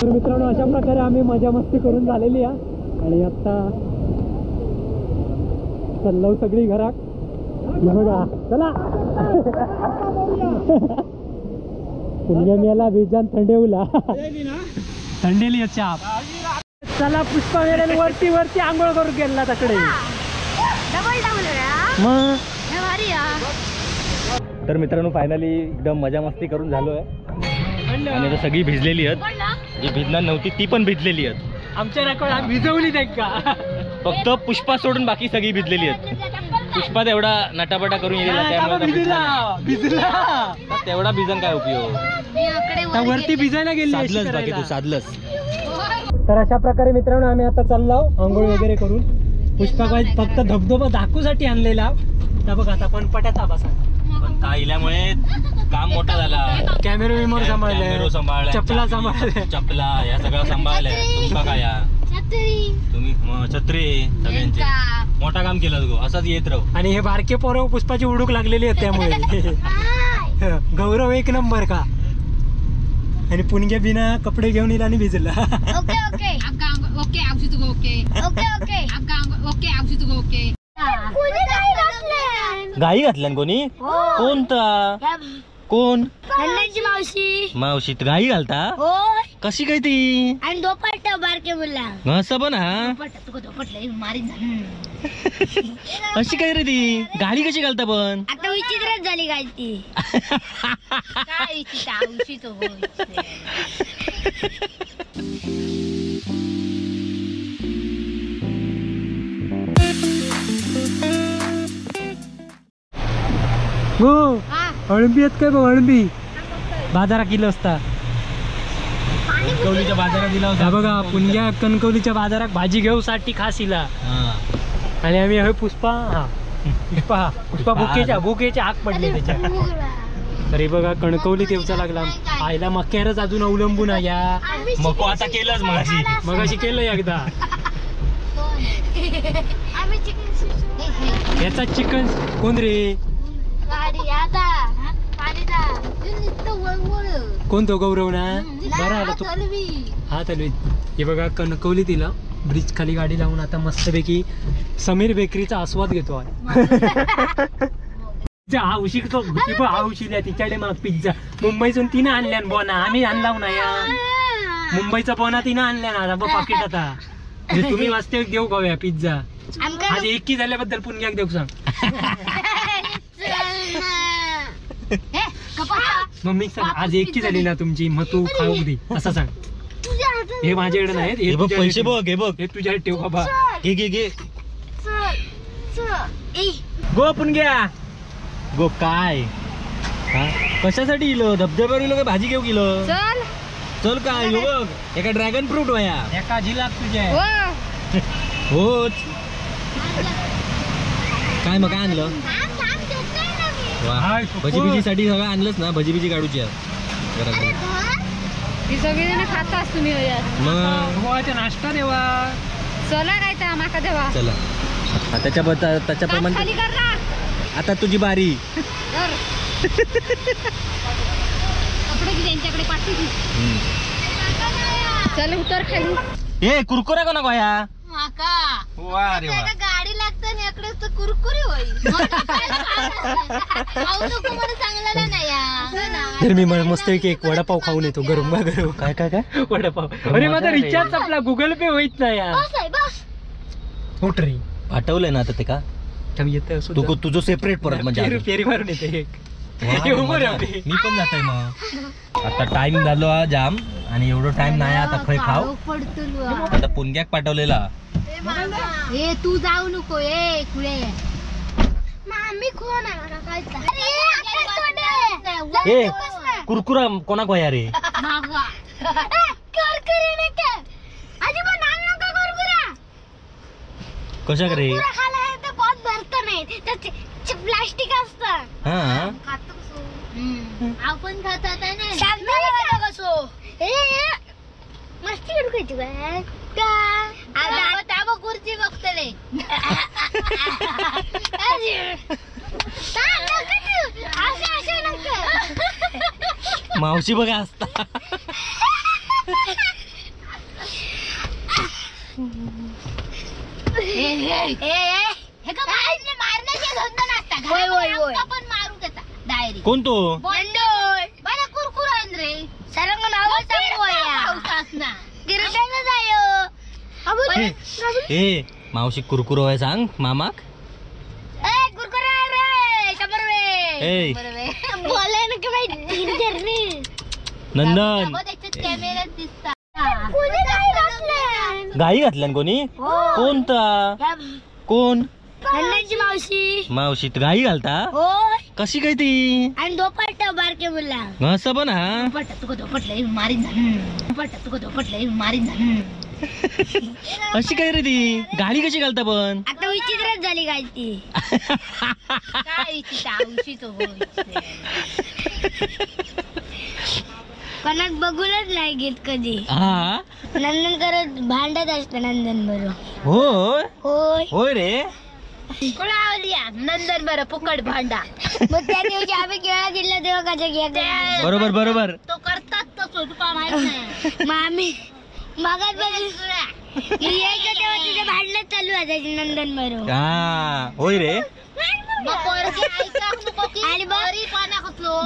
तर मित्रांनो अशा प्रकारे आम्ही मजा मस्ती करून झालेली आहे आणि आता चाललो सगळी घरात. बघा चला पुण्यमेला बीजान थंडेवला थंडेली चाप. चला पुष्पा वेळेला वरती वरती आंघोळ करून गेला तकडे. मग तर मित्रांनो फायनली एकदम मजा मस्ती करून झालो आहे आणि आता सगळी भिजलेली आहेत. जी भिजणार नव्हती ती पण भिजलेली आहेत. आमच्या रेकॉर्ड भिजवली नाही का, फक्त पुष्पा सोडून बाकी सगळी भिजलेली आहेत. पुष्पा तेवढा नटापटा करून येईल भिजला तेवढा भिजन काय उपयोग, वरती भिजायला गेली साधलंच बाकी तू साधलंच. तर अशा प्रकारे मित्रांनो आम्ही आता चाललो आंघोळ वगैरे करून. पुष्पा फक्त धबधबा दाखवूसाठी आणलेला. बघ आता पण पट्यात बसा पण इल्यामुळे काम मोठा झाला. कॅमेरो विमोर सांभाळले, चपला सांभाळले, चपला या सगळं सांभाळलंय. तुमका काय तुम्ही छत्री सगळ्यांचे मोठा काम केलं गो, असाच येत राहू. आणि हे बारके पोरं पुष्पाची उडूक लागलेली आहे त्यामुळे गौरव एक नंबर का. आणि पुणग्या बिना कपडे घेऊन येईल आणि भिजला. Okay okay okay okay okay. गाई घातल्या कोणी? कोणता कोण? मावशी. मावशी गाई घालता कशी काय ती? आणि दोपट बारके मुला असं पण हा अशी काय रे ती गाडी कशी घालता पण? आता विचित्रच झाली गाडी ती. काय विचित्र गो अळंबी आहेत काय बघ, अळंबी बाजारात किलो असता. कणकवलीच्या बाजारात दिला होता बघा पुणग्या कणकवलीच्या बाजारात भाजी घेऊसाठी खास इला. आणि आम्ही हे पुष्पा हा पुष्पा पुष्पा भुकेच्या भुकेच्या आग पडली त्याच्या. तरी बघा कणकवली तेवचा लागला. आईला मक्यारच अजून अवलंबून आहे या. मको आता केलंच मगाशी, मगाशी केलं एकदा. याचा चिकन कोण रे? कोण तो गौरव ना? बरं आला तू. हा तलवी. हे बघा कणकवली तिला ब्रिज खाली गाडी लावून आता मस्तपैकी समीर बेकरीचा आस्वाद घेतो आहे. तो औषध तिच्याकडे माग पिझ्झा मुंबईतून तिनं आणल्या बोना, आम्ही आणला ना या मुंबईचा बोना तिनं आणल्या ना. आता पाकिट आता म्हणजे तुम्ही वाचते देऊ खाऊया पिझ्झा. आज एकी झाल्याबद्दल पुण्याक देऊ सांग. मम्मी सांग आज एकी झाली ना तुमची, मग तू खाऊ दे असं सांग. हे माझ्याकडे नाही, हे पैसे बघ, हे बघ, हे तुझ्या ठेव बाबा. घे घे घे गो पुणग्या गो. काय कशासाठी इलो? धबधब्यावर इलो का भाजी घेऊ किलो? चल चल काय हो बघ एका ड्रॅगन फ्रूट वया एका झिलाक तुझ्या होच. काय मग काय आणलं? भजी बिजी साठी सगळं आणलंच ना? भजी बिजी काढूची सगळेजण खातास तुम्ही मग नाश्ता देवा. चला काय तर माका देवा. चला त्याच्या त्याच्याप्रमाणे आता तुझी बारी. त्यांच्याकडे पाठवू. चल उतर खाली. ए कुरकुरा कोणा गोया? माका गाडी लागतं आणि इकडे तर कुरकुरी होईल. तर मी मस्त एक वडापाव खाऊन येतो गरम गरम. काय काय काय वडापाव? अरे माझा रिचार्ज आपला गुगल पे होईत नाही यार. उठ रे. पाठवलंय ना आता ते का? येतं तुझं सेपरेट परत म्हणजे फेरी मारून येते एक. मी पण जातोय मग. आता टाइम झालो जाम आणि एवढं टाइम नाही आता खय खाऊ. आता पुणग्याक पाठवलेला. ए तू जाऊ नको ए कुळे. ए कुरकुरा कोणाक होया रे? कशा रे? प्लास्टिक असतं. आपण खातात कसो मस्ती करू का खुर्ची बघतले. मावशी बघा असता. कोण तो ए मावशी कुरकुरो आहे सांग मामाक. नंदन गाई घातल्या कोणी? कोणता कोण? मावशी. मावशी गाई घालता कशी काय ती? आणि दोपट बारके बोला असं पण हा तुका दोपटलं मारीन तुका दोपटलं मारीन. अशी काय रे ती गाडी कशी घालता पण? आता विचित्रच झाली गाडी ती. काय विचित्र कोणाक बघूनच नाही घेत कधी. हा नंदन करत भांडत असत नंदन बरोबर. होय होय होय रे नंदन बरं फुकट भांडा. मग त्या दिवशी आम्ही केळा दिला तेव्हा कशा बरोबर बरोबर तो करतात तसं तुका माहित नाही. मग आम्ही मागात यायचं तेव्हा तिथे भांडणच चालू असायची नंदन बरोबर. हा होय रे. आणि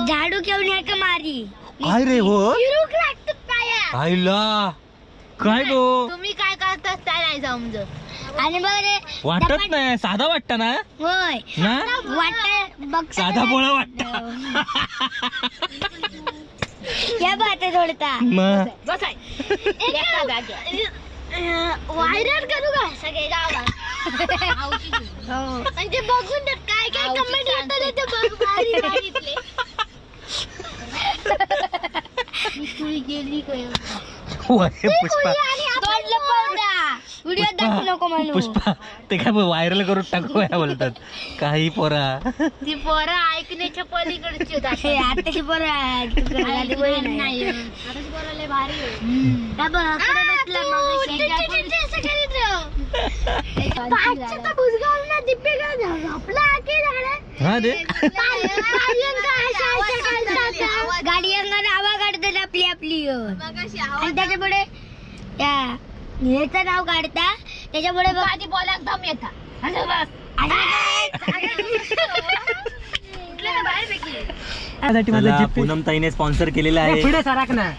झाडू घेऊन एका मारी. काय रे हो आईला काय गो तुम्ही काय करता काय नाही समजत. आणि बघ रे वाटत नाही साधा वाटत ना. होय ना वाटत बघ साधा बोळा वाटत. या बात थोडता व्हायरल करू का सगळे गावात? आणि ते बघून काय काय कमेंट येतात ते बघ. गेली काय पुष्पा व्हिडिओ दाखवू नको म्हणून. पुष्पा ते काय व्हायरल करून टाकू बोलतात काही पोरा. ती पोरा ऐकण्याच्या पलीकडची. आताची पोरा नाही भारी. गाडी अंगाने हवा काढतात आपली आपली. आणि त्याच्या पुढे ह्याचं नाव काढता त्याच्यापुढे आधी बोलाक दम येता. पूनम ताईने स्पॉन्सर केलेला आहे. पुढे साराक ना.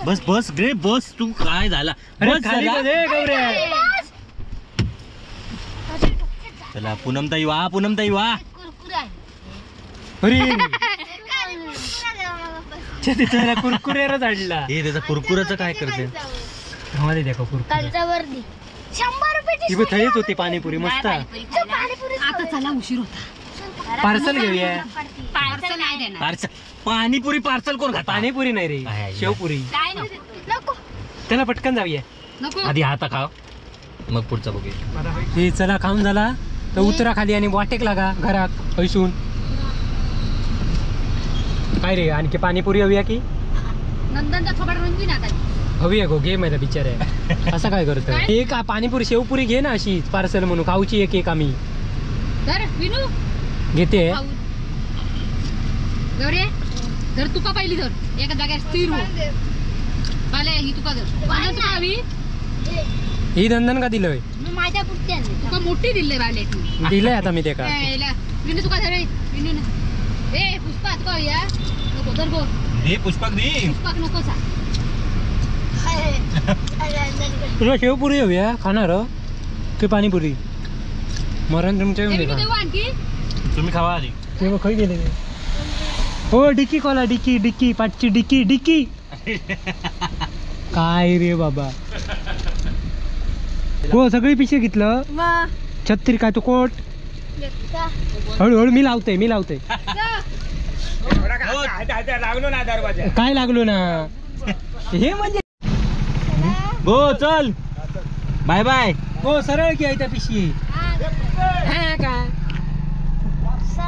बस बस रे बस तू काय झाला? चला पूनम ताई वा पूनम ताई वा. कुरकुरेरच आणला. हे त्याचा कुरकुराचं काय करते? थंडीच होती पाणीपुरी मस्त. आता चला उशीर होता. पार्सल घेऊया. पार्सल नाही देणार. पार्सल पाणीपुरी पार्सल कोण खात? पाणीपुरी नाही रे शेवपुरी. त्याला पटकन जाऊया. आधी हाता खाव मग पुढचा बघूया. हे चला खाऊन झाला तर उतरा खाली आणि वाटेक लागा घरात पैसून. काय रे आणखी पाणीपुरी हवी आहे की? नंदनचा थोबड रंगवी ना हवी आहे गो घे माझा बिचार आहे. असं काय करतो? एक पाणीपुरी शेवपुरी घे ना अशी पार्सल म्हणून खाऊची एक एक आम्ही घेते. धर तुका पहिली धर एका जाग्यावर स्थिर हो. बाले ही तुका धर. तुका हवी ही नंदन का दिलंय? माझ्या पुढच्या तुका मोठी दिले बाले दिलंय आता मी ते का विनू तुका धर विनू. ए पुष्पा तुका या नको धर गो. दे पुष्पाक दे. पुष्पाक नको सा. तुला शेवपुरी हवी आहे खाणार की पाणीपुरी? मरण तुमच्या आणखी तुम्ही खावा आधी. तेव्हा खय गेले? हो डिकी कोला डिकी डिकी पाटची डिकी डिकी. काय रे बाबा हो सगळी पिशे घेतलं. छत्री काय तो कोट हळूहळू मी लावते मी लावते. काय लागलो ना हे म्हणजे गो चल बाय बाय. हो सरळ की आहे त्या पिशी. काय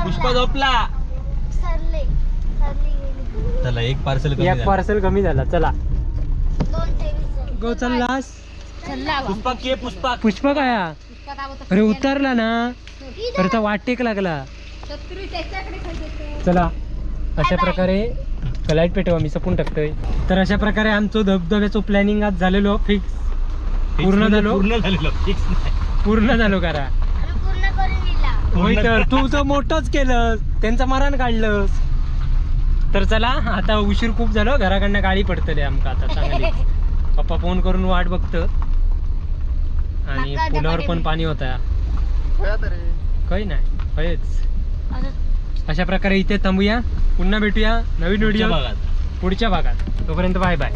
पुष्पा झोपला. चला एक पार्सल एक पार्सल कमी झाला. चला गो चल. पुष्पा के पुष्पा पुष्पा काय? अरे उतरला ना. अरे तो वाटेक लागला. चला अशा प्रकारे लाईट पेटवा मी सपून टाकतोय. तर अशा प्रकारे आमचं धबधब्याचं प्लॅनिंग आज झालेलो फिक्स, पूर्ण झालो, पूर्ण झालेलो फिक्स नाही, पूर्ण झालो करा. पूर्ण करून दिला. होय तर तू तर मोठंच केलं, त्यांचं मरण काढलंस. तर चला आता उशीर खूप झालो, घराकडनं गाडी पडतले आमका आता चांगली. पप्पा फोन करून वाट बघत. आणि पुलावर पण पाणी होता, काही नाही हयच. अशा प्रकारे इथे थांबूया, पुन्हा भेटूया नवीन व्हिडिओ पुढच्या भागात. तोपर्यंत बाय बाय.